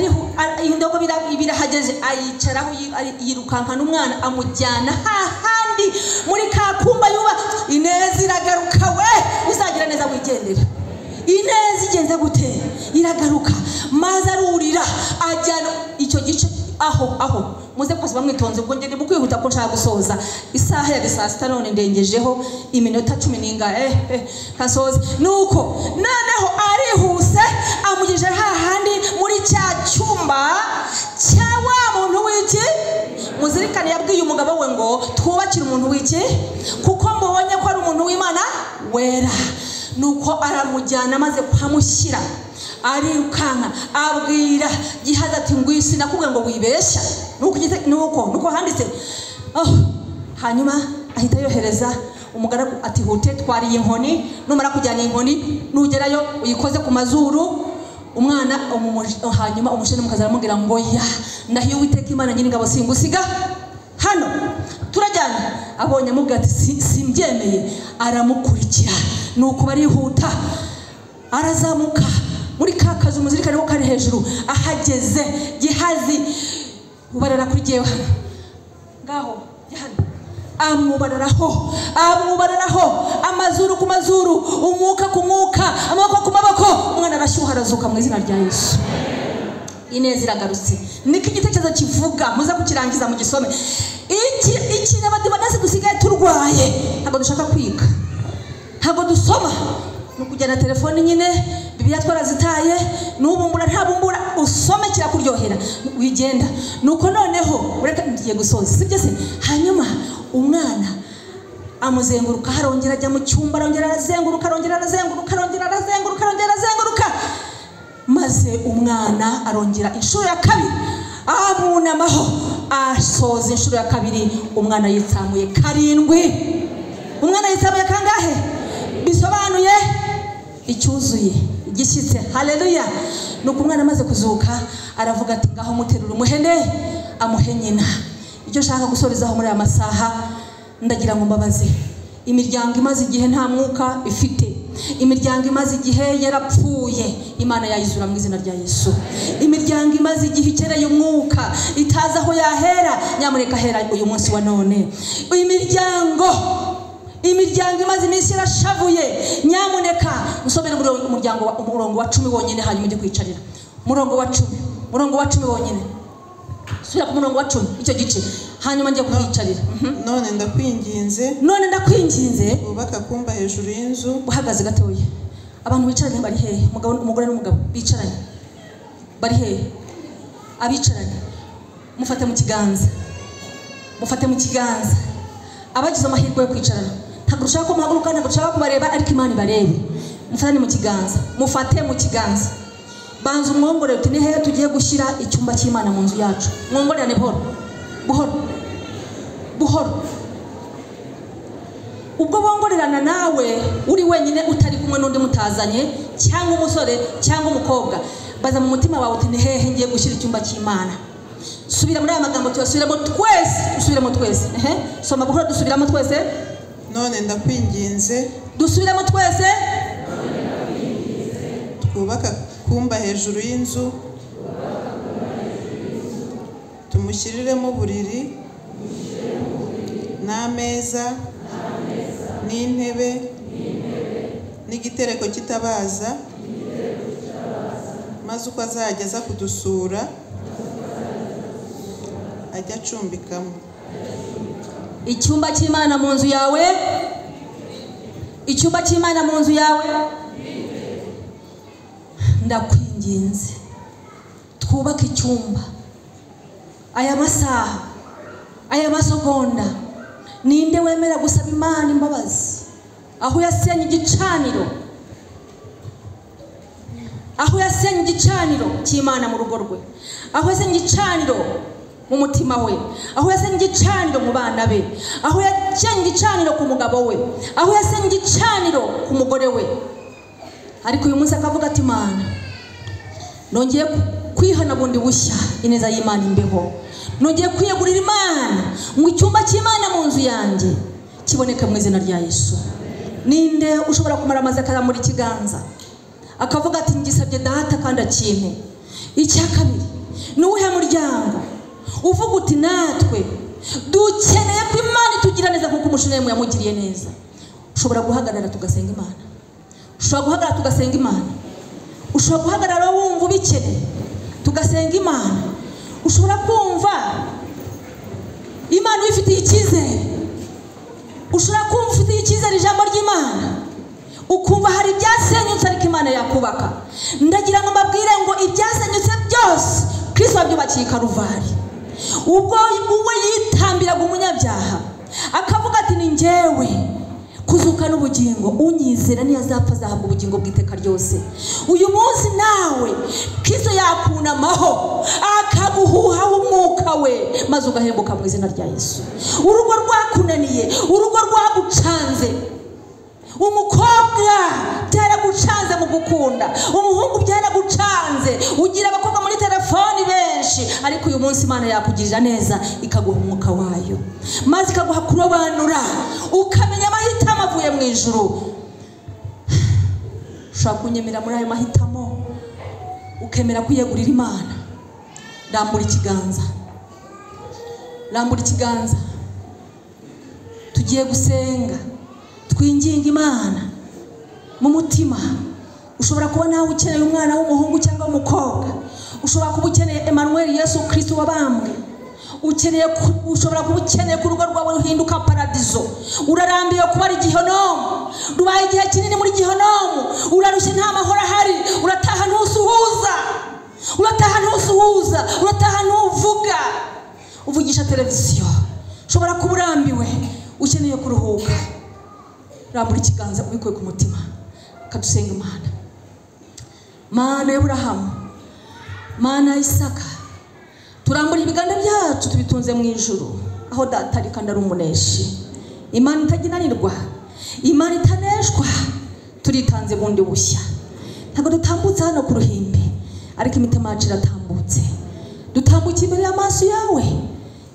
indogobe birahageze, ayicaraho, yirukankana umwana amujyana hahandi muri kakumba yuba. Ineza iragaruka we, uzagira neza wigendera. Ineza igenze gute? Iragaruka. Maze arurira ajyana icyo gice aho muze kwasi bamwitonze. Ubwo ngende mukwihuta ko nshaka gusoza. Isaha ya saa 6 none ndengejeho iminota 10 n'inga kasoza. Nuko noneho arihuse amugejeje hahandi muri cya cyumba cya wa muntu w'iki. Muzirikane yabwiye umugabo we ngo twubakire umuntu w'iki, kuko mbonye ko ari umuntu w'Imana wera. Nuko aramujyana amaze kuhamushyira arirukanka abwira Gihazi ati ngwisi nakubwiye ngo wibeshya. Nuko handitse. Hanyuma ahita yohereza umugaragu ati hute twariye inkoni, numara kujyana inkoni nugerayo uyikoze ku mazuru, Umwana hanyuma umushenemukazi aramubwira ngo ya ndahiye Uwiteka Imana nyiringabo singusiga hano turajyana. Abonye amubwira ati simbyemeye, aramukurikira. Nuko barihuta, arazamuka muri ka kazu muzirikane ko kari hejuru. Ahageze Gihazi ubarara kuri jyewe hano ngaho hano, amwubararaho amazuru ku mazuru, umwuka ku mwuka, amaboko ku maboko. Umwana arashyuha arazuka mu izina rya Yesu. Ineza iragarutse. Niko igitekerezo kivuga, muze kukirangiza mu gisome. Iki n'abadivanasi dusigaye turwaye, ntabwo dushaka kwiga, ntabwo dusoma, ni ukujyana telefoni nyine, Bibiliya twarazitaye, n'ubumbura ntabumbura, usome kirakuryohera wigenda. Nuko noneho ureka ngiye gusoza, sibyo se? Hanyuma umwana amuzenguruka, arongera ajya mu cyumba, arongera arazenguruka, arongera arazenguruka, arongera arazenguruka, arongera arazenguruka, maze umwana arongera inshuro ya kabiri amunamaho, asoza inshuro ya kabiri. Umwana yitsamuye 7. Umwana yitsamuye kangahe? Bisobanuye icyuzuye gishyitse. Haleluya. Nuko umwana amaze kuzuka aravuga ati ngaho muterura umuhene amuhe nyina. Icyo nshaka gusorezaho muri aya masaha, ndagira ngo mbabaze imiryango imaze igihe nta mwuka ifite, imiryango imaze igihe yarapfuye, Imana yayizura mu izina rya Yesu. Imiryango imaze igihe ikereye umwuka itazi aho yahera, nyamuneka hera uyu munsi wa none. Imiryango imaze iminsi irashavuye, nyamuneka usomere umuryango umurongo wa 10 wonyine, hanyuma ujye kwicarira. Umurongo wa 10, umurongo wa 10 wonyine. Subira ku murongo wa 10 icyo gice, hanyuma njye kuhicarira. None ndakwinginze, none ndakwinginze ubaka kumba hejuru y'inzu. Uhagaze gatoya. Abantu bicaranye bari hehe? Umugabo, umugore n'umugabo bicaranye bari hehe? Abicaranye mufate mu kiganza, mufate mu kiganza. Abagize amahirwe yo kwicarana, ntabwo ushaka ko muhaguruka, ntabwo ushaka kubareba, ariko Imana ibarebe. Mufatane mu kiganza, mufate mu kiganza. Banza umwongore uti ni hehe tugiye gushyira icyumba cy'Imana mu nzu yacu? Mwongorerane buhoro buhoro buhoro. Ubwo bongorerana nawe uri wenyine utari kumwe n'undi mutazanye, cyangwa umusore cyangwa umukobwa, baza mu mutima wawe uti ni hehe ngiye gushyira icyumba cy'Imana? Subira muri aya magambo, tuyasubiremo twese, dusubiremo twese. Soma buhoro, dusubiramo twese. None ndakwinginze, dusubiramo twese. Twubaka kumba hejuru y'inzu, tumushyiriremo uburiri n'ameza n'intebe n'igitereko cy'itabaza, maze uko azajya aza kudusura ajya acumbikamo. Icyumba cy'Imana mu nzu yawe, icyumba cy'Imana mu nzu yawe. Ndakwinginze twubake icyumba. Aya masaha, aya masegonda, ninde wemera gusaba Imana imbabazi? Aho yasenye igicaniro, aho yasenye igicaniro cy'Imana mu rugo rwe, aho yasenye igicaniro mu mutima we, aho yasenye igicaniro mu bana be, aho yasenye igicaniro ku mugabo we, aho yasenye igicaniro ku mugore we. Ariko uyu munsi akavuga ati Mana, nongeye kwihana bundi bushya, ineza y'Imana imbeho, nongeye kwiyegurira Imana ngo icyumba cy'Imana mu nzu yanjye kiboneke mu izina rya Yesu. Ninde ushobora kumara amazi akazamura ikiganza akavuga ati ngisabye data kandi akimpe? Icya kabiri, ni uwuhe muryango uvuga uti natwe dukeneye ko Imana itugira neza kuko umushunemu yamugiriye neza? Ushobora guhagarara tugasenga Imana. Ushobora guhagarara tugasenga Imana. Ushobora guhagarara wumva ubikeneye tugasenga Imana. Ushobora kumva Imana uyifitiye icyizere. Ushobora kumva ufitiye icyizere ijambo ry'Imana, ukumva hari ibyasenyutse ariko Imana yakubaka. Ndagira ngo mbabwire ngo ibyasenyutse byose Kristo yabyubakiye i Karuvari. Ubwo uwe yitambiraga umunyabyaha akavuga ati ni njyewe kuzuka n'ubugingo, unyizera ntiyazapfa azahabwa ubugingo bw'iteka ryose. Uyu munsi nawe Kristo yakunamaho akaguhuhaho umwuka we, maze ugahembuka mu izina rya Yesu. Urugo rwakunaniye, urugo rwagucanze, Umukobwa byaragucanze mu gukunda, umuhungu byaragucanze, ugira abakobwa muri telefoni benshi, ariko uyu munsi Imana yakugirira neza ikaguha umwuka wayo, maze ikaguha kurobanura, ukamenya amahitamo avuye mu ijuru. Ushobora kunyemera muri ayo mahitamo, ukemera kwiyegurira Imana. Rambura ikiganza, rambura ikiganza. Tugiye gusenga twinginga Imana mu mutima. Ushobora kuba nawe ukeneye umwana w'umuhungu cyangwa w'umukobwa, ushobora kuba ukeneye Emmanuel Yesu Kristo wabambwe, ukeneye, ushobora kuba ukeneye ku rugo rwawe ruhinduka paradizo. Urarambiwe kuba ari gihonomu, rubaye igihe kinini muri gihonomu, urarushye, nta mahoro ahari, urataha ntusuhuza, urataha ntusuhuza, urataha ntuvuga, uvugisha televiziyo. Ushobora kuba urambiwe, ukeneye kuruhuka. Rambura ikiganza ubikuye ku mutima, kadusenga Imana. Mana ya Aburahamu, Mana ya Isaka, turambura ibiganza byacu tubitunze mu ijuru, aho Data ari kandi ari umuneshi. Imana itaginanirwa, Imana itaneshwa, turitanze bundi bushya. Ntabwo dutambutse hano ku ruhimbi, ariko imitima yacu iratambutse. Dutambukiye imbere y'amaso yawe,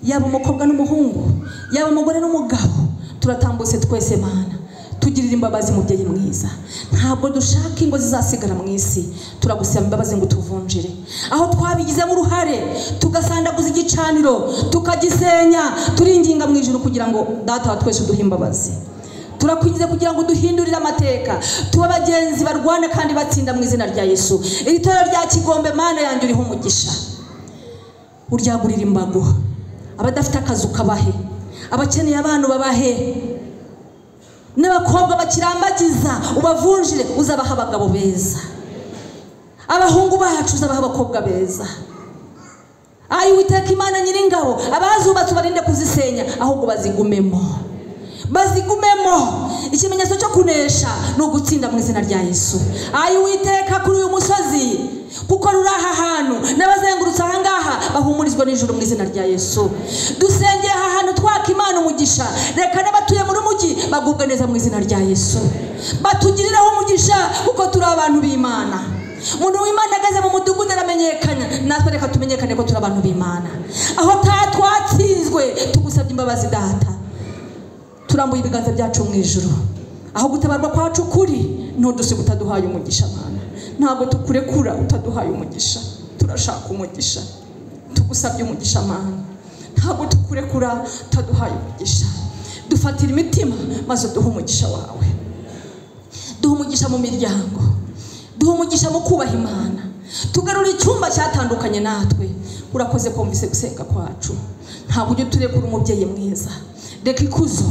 yaba umukobwa n'umuhungu, yaba umugore n'umugabo, turatambutse twese Mana. Tugirira imbabazi mubyeyi mwiza. Ntabwo dushaka ingo zizasigara mu isi, turagusaba imbabazi ngo tuvunjire aho twabigizemo uruhare, tugasandaguza igicaniro, tukagisenya. Turinginga mu ijuru kugira ngo Data wa twese uduhe imbabazi. Turakwingiza kugira ngo duhindurire amateka, tuba abagenzi barwana kandi batsinda mu izina rya Yesu. Iri torero rya Kigombe, Mana yanjye, uriho umugisha, uryagurira imbago, abadafite akazu kabahe, abakeneye abantu babahe, n'abakobwa bakirambagiza ubavunjire, uzabaha abagabo beza, abahungu bacu uzabaha abakobwa beza. Ayi Uwiteka Imana nyiringabo, abazubatse ubarinde kuzisenya, ahubwo bazigumemo, bazigumemo. Ikimenyetso cyo kunesha ni ugutsinda mu izina rya Yesu. Ayi Uwiteka, kuri uyu musozi, kuko ruri aha hantu, n'abazengurutse aha ngaha bahumurizwa n'ijuru mu izina rya Yesu. Dusengeye aha hantu twaka Imana umugisha, reka n'abatuye muri mujyi bagubwe neza mu izina rya Yesu. Batugirireho umugisha kuko turi abantu b'Imana. Umuntu w'Imana ageze mu mudugudu aramenyekana, natwe reka tumenyekane ko turi abantu b'Imana. Aho twatsinzwe tugusabye imbabazi Data. Turambuye ibiganza byacu mu ijuru, aho gutabarwa kwacu kuri, ntudusiga utaduhaye umugisha Mana. Ntabwo tukurekura utaduhaye umugisha, turashaka umugisha, tugusabye umugisha Mana. Ntabwo tukurekura utaduhaye umugisha. Dufatira imitima maze duhe umugisha wawe, duhe umugisha mu miryango, duhe umugisha mu kubaha Imana, tugarura icyumba cyatandukanye natwe. Urakoze kumvise gusenga kwacu. Ntabwo ujya uturekura umubyeyi mwiza. Reka ikuzo,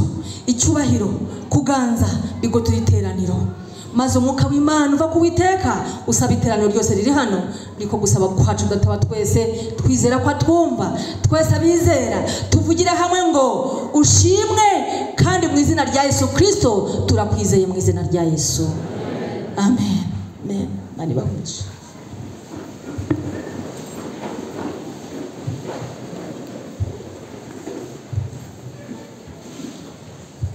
icyubahiro, kuganza bigotura iteraniro, maze umwuka w'Imana uva ku Uwiteka usaba iteraniro ryose riri hano, riko gusaba kwacu Data wa twese, twizera ko atwumva, twese abizera tuvugira hamwe ngo ushimwe, kandi mu izina rya Yesu Kristo turakwizeye mu izina rya Yesu. Amen. Amen. Mani bahuje.